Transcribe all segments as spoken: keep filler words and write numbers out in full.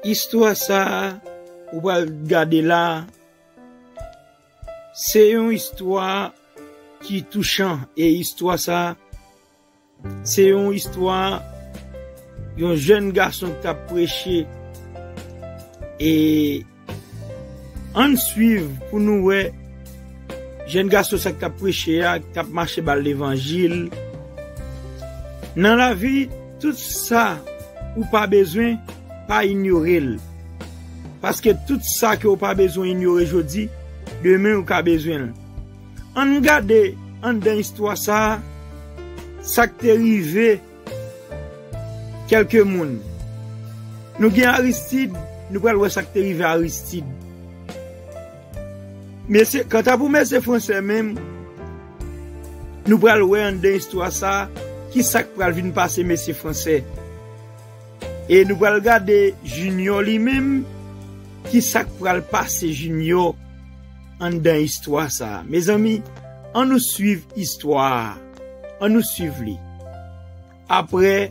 Istwa sa a ou pral gade la, se yon istwa ki touchan, e istwa sa a, se yon istwa yon jèn gason k t ap preche. E ann swiv pou nou wè jèn gason sa k t ap preche a, k t ap mache ba l levanjil. Nan lavi, tout sa ou pa bezwen, pa inyore l. Paske tout sa ke w pa bezwen inyore jodi, demen ou ka bezwen l. Ann gade anndan istwa sa a, sa k te rive kèlke moun. Nou gen Aristid, nou pral wè sa k te rive Aristid. Mesye, kanta pou mesye Fransè menm, nou pral wè anndan istwa sa a, ki sa k pral vin pase mesye Fransè. E nou pral gade Junior li menm, ki sa k pral pase Junior anndan istwa sa a. Mezanmi, ann nou swiv istwa a. Ann nou swiv li. Apre,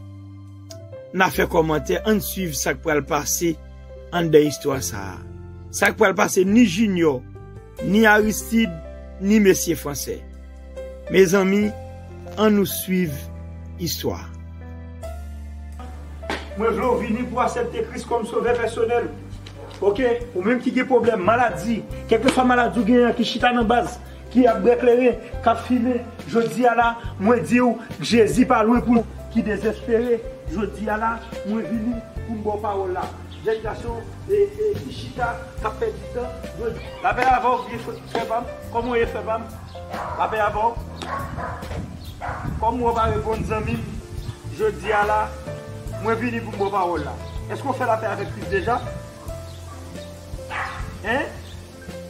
n a fè kòmantè, ann swiv sa k pral pase anndan istwa sa a. Sa k pral pase ni Junior, ni Aristid, ni mesye Fransè. Mezanmi, ann nou swiv istwa. Mwen vle w vini pou aksepte Kris kòm sovè pèsonèl. Oke, ou menm ki gen pwoblèm, maladi, kèlkeswa maladi w genyen an ki chita nan baz, ki ap bwè kleren, k ap fimen, jodi a la, mwen di w, Jezi pa lwen pou ki dezespere. Jodi a la, mwen vini pou m ba w pawòl la. Jèn gason, e, e, ki chita, k ap pèdi tan. Jodi, lapè avè w, vye frè, frè pa m. Kòman w ye, frè pa m? Lapè avè w. Kòm w pa reponn, zanmi m, jodi a la, mwen vini pou m ba w pawòl la. Èske w fè lapè avèk Kris deja? Hein?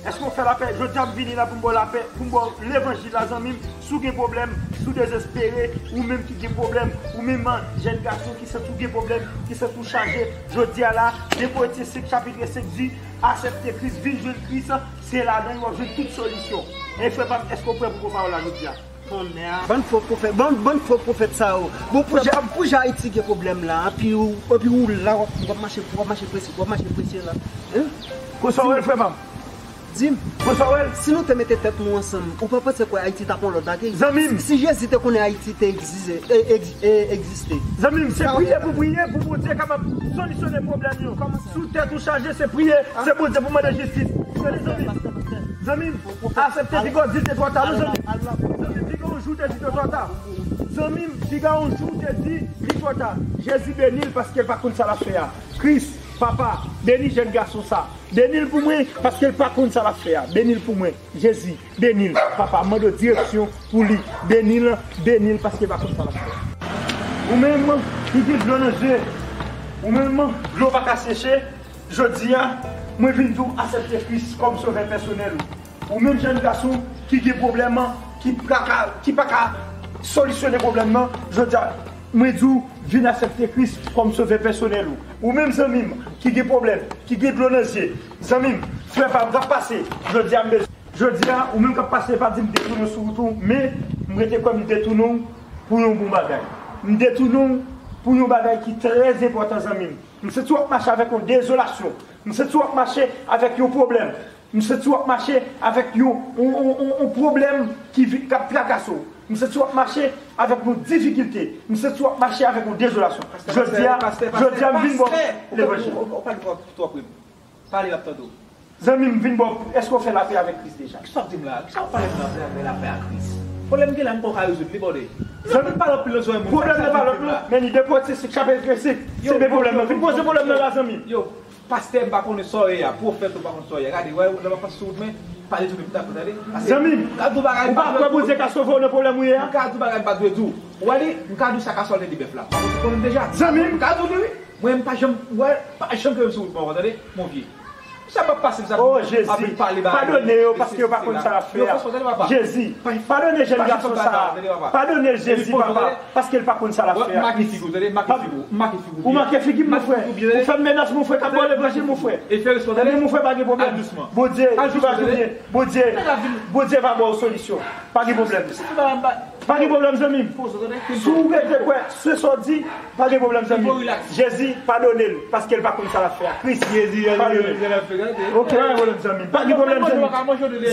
Èske w fè lapè? Jodi a m vini la pou m ba w lapè, pou m ba w levanjil la, zanmi m. Si w gen pwoblèm, si w dezespere, ou menm ki gen pwoblèm, ou menm jèn gason ki santi w gen pwoblèm, ki santi w chaje, jodi a la, de Korentyen senk chapit senk di, aksepte Kris, vin jwenn Kris, se ladan l w ap jwenn tout solisyon. E frè pa m, èske w prè pou pawòl la jodi a? Tonnè. Bann fo pwofèt, bann, bann fo pwofèt sa yo. Bon, pou jan, pou jan Ayiti gen pwoblèm la, epi ou, epi ou la, w ap, w ap mache, w ap mache preche, w ap mache preche la. Hein? Konsa w wè l, frè pa m? Di m, konsa w wè l? Si nou te mete tèt nou ansanm, ou pa panse kwè Ayiti t ap yon lòt bagay? Zanmi m. Si, si Jezi te konnen Ayiti te egzise, e, egz-, e, egziste. Zanmi m, se priye pou priye, pou Bondye kapab solisyone pwoblèm yo. Si w tèt ou chaje, se priye, se Bondye pou mande jistis. Tande, zanmi m. Zanmi m, aksepte, piga w di l te twò ta, non, zanmi m. Zanmi m, piga yon jou te di l te twò ta. Zanmi m, piga yon jou te di li twò ta. Jezi beni l paske l pa konn sa l ap fè a. Kris, Papa, beni jèn gason sa. Beni l pou mwen, paske l pa konn sa l ap fè a. Beni l pou mwen. Jezi, beni l. Papa, mande w direksyon pou li. Beni l, beni l, paske l pa konn sa l ap fè a. Ou menm ki gen dlo nan je, ou menm dlo pa ka seche, jodi a, mwen vin di w aksepte Kris kòm sovè pèsonèl ou. Ou menm jèn gason ki gen pwoblèm nan, ki pa ka, ki pa ka solisyone pwoblèm nan, jodi a, mwen di w, vin aksepte Kris kòm sovè pèsonèl ou. Ou menm zanmi m ki gen pwoblèm, ki gen dlo nan zye, zanmi m, frè pa m k ap pase, jodi a m bezwen. Jodi a, ou menm k ap pase, pa di m detounen sou wout ou, men m rete kwè m detounen w pou yon bon bagay. M detounen w pou yon bagay ki trè enpòtan, zanmi m. M santi w ap mache avèk yon dezolasyon. M santi w ap mache avèk yon pwoblèm. M santi w ap mache avèk yon, yon, yon, yon, yon pwoblèm ki vi-, k ap trakase w. M santi w ap mache avèk yon difikilte. M santi w ap mache avèk yon dezolasyon. Jodi a, jodi a, m vin ba w levanjil. Ou pale twòp, twòp wi. Pale, m ap tande w. Zanmi m, vin ba w, èske w fè lapè avèk Kris deja? Kisa w ap di m la? Kisa w ap pale m la, fè lapè a Kris? Pwoblèm gen la, m poko ka rezoud li, bòde. Zanmi m, pale anpil nan zòrèy moun. Pwoblèm nan pa lòt non, men ni de Korentyen senk chapit senk, se de pwoblèm nan. Vin poze pwoblèm nan la, zanmi m. Yo, pastè, m pa konnen sa w ye a, pwofèt, ou pa konn sa w ye a. Gade, wè, lè w ap pase sou wout mwen, pale tou, m t ap tande. Zanmi m, ou pa kwè Bondye ka sove w nan pwoblèm ou ye a? M ka di w bagay m pa dwe di w. Ou wè li, m ka di w sa ka sòlve li bèf la. Ou konnen deja. Zanmi m, m ka di w li wi. Mwen, m pa janm, wè, pa janm kenbe m sou wout mwen ankò, tande, mon vye. Sa p ap pase, sa. Oh, Jezi, padone yo, paske yo pa konn sa y ap fè a. Jezi, padone jèn gason sa a. Padone l, Jezi, papa, paske l pa konn sa l ap fè a. Ou make figi w, mon frè. Ou fè m menas, mon frè, k ap ba w levanjil, mon frè. Tande, mon frè, pa gen pwoblèm. Bondye, Bondye, Bondye va ba w solisyon. Pa gen pwoblèm. Pa gen pwoblèm, zanmi m. Si w rete kwè, se sa w di, pa gen pwoblèm, zanmi m. Jezi, padone l, paske l pa konn sa l ap fè a. Kris, padone l. Ok, pa gen pwoblèm, zanmi m. Pa gen pwoblèm, zanmi m.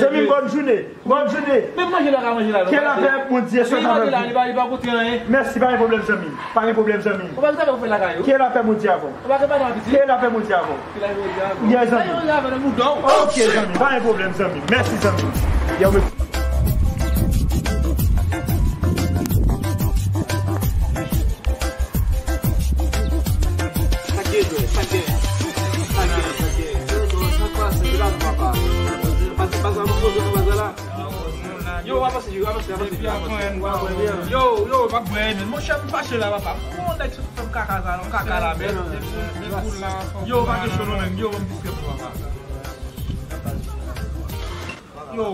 Zanmi m, bòn jounen. Bòn jounen. Ke lapè Bondye sot avèk ou. Mèsi, pa gen pwoblèm, zanmi m. Pa gen pwoblèm, zanmi m. Ke lapè Bondye avè w. Ke lapè Bondye avè w. Yes, zanmi. Ok, zanmi. Pa gen pwoblèm, zanmi. Mèsi, zanmi. Yo, mèsi. Yo, w ap pase, yo, w ap pase, w ap pase. Yo, yo, w ap bwè, men. Monchè, m fache la, papa. Bon, nèg sot fè m kaka sa, non, kaka la, men. Yo, pa gen cho, non, men. Yo, m diskre pou papa. Yo,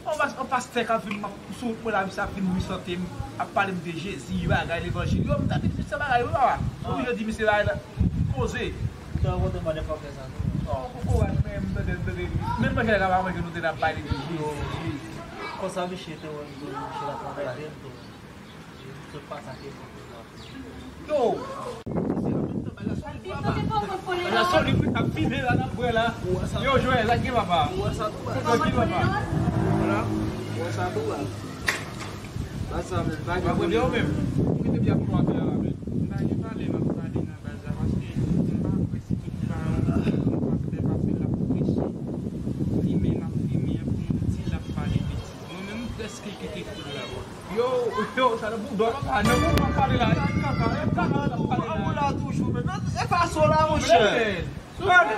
on pas-, on pastè k ap vin, m ap sou wout mwen la, misye ap vin wisante m, ap pale m de Jezi, bagay levanjil. Yo, m ta di misye bagay, wi, papa. Oblije di misye bagay la. Koze. Ou ta kontan mande fòkè sa tou. Non, kokorat, men m tande, m tande. Menm manje la ka pa manje, nou te n ap pale de Jezi. Konsa misye te wè m tou, misye la travay de m tou. Sot pa sa ke yo. Bagay la solid, wi, ap vide la, n ap bwè la. Yo, Joel, lage papa. Lage papa. Ou wè sa tou, baz. Baz sa, men, bagay. Ou pa premye ou menm. Ou kite byen pou nou ap fè la, men. M pa gen pale, m ap pale nan baz la, paske m pa kwè si tout paran yon pastè pase l ap preche, fimen l ap fimen an, pou nou di l ap pale betiz. Mwen menm, m prèske kite foul la, bro. Yo, yo, sa nan bouda, papa, nan bouda w ap pale la, e kaka, e kaka w ap pale la. An la toujou, men, e pa sa la, monchè.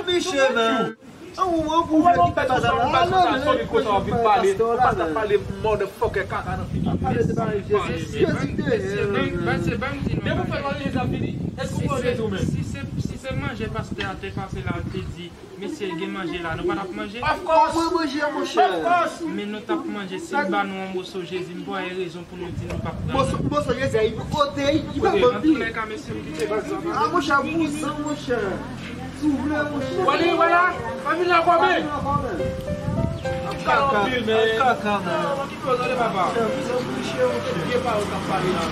Mesye, men. Ou wè, ou wè, ou wè, ou wè, ou wè, ou wè, ou wè, ou wè, ou wè, pale, pastè pale, motherfucker, kaka nan figi. Pale de bagay Jezi, Jezi dèyè. Depi w fè pale Jezi ap vini, èske ou pran Jezi ou menm? Si se, si se manje pastè a te pase la, te di, mesye, gen manje la, nou pa t ap manje? Of course. Mwen manje, monchè. Of course. Men nou t ap manje, si l ba nou yon moso Jezi, m pa wè rezon pou nou di nou p ap pran. Moso, moso Jezi a, li ote, li pa bann li. Antoulèka, mesye, m kite baz la. A, monchè, bouzan, monchè. Si w vle, monchè. Wale, wala. Pa vin la kòbe. Kaka, kaka, men. Kaka, men. Kaka, men. Vye pawòl k ap pale la.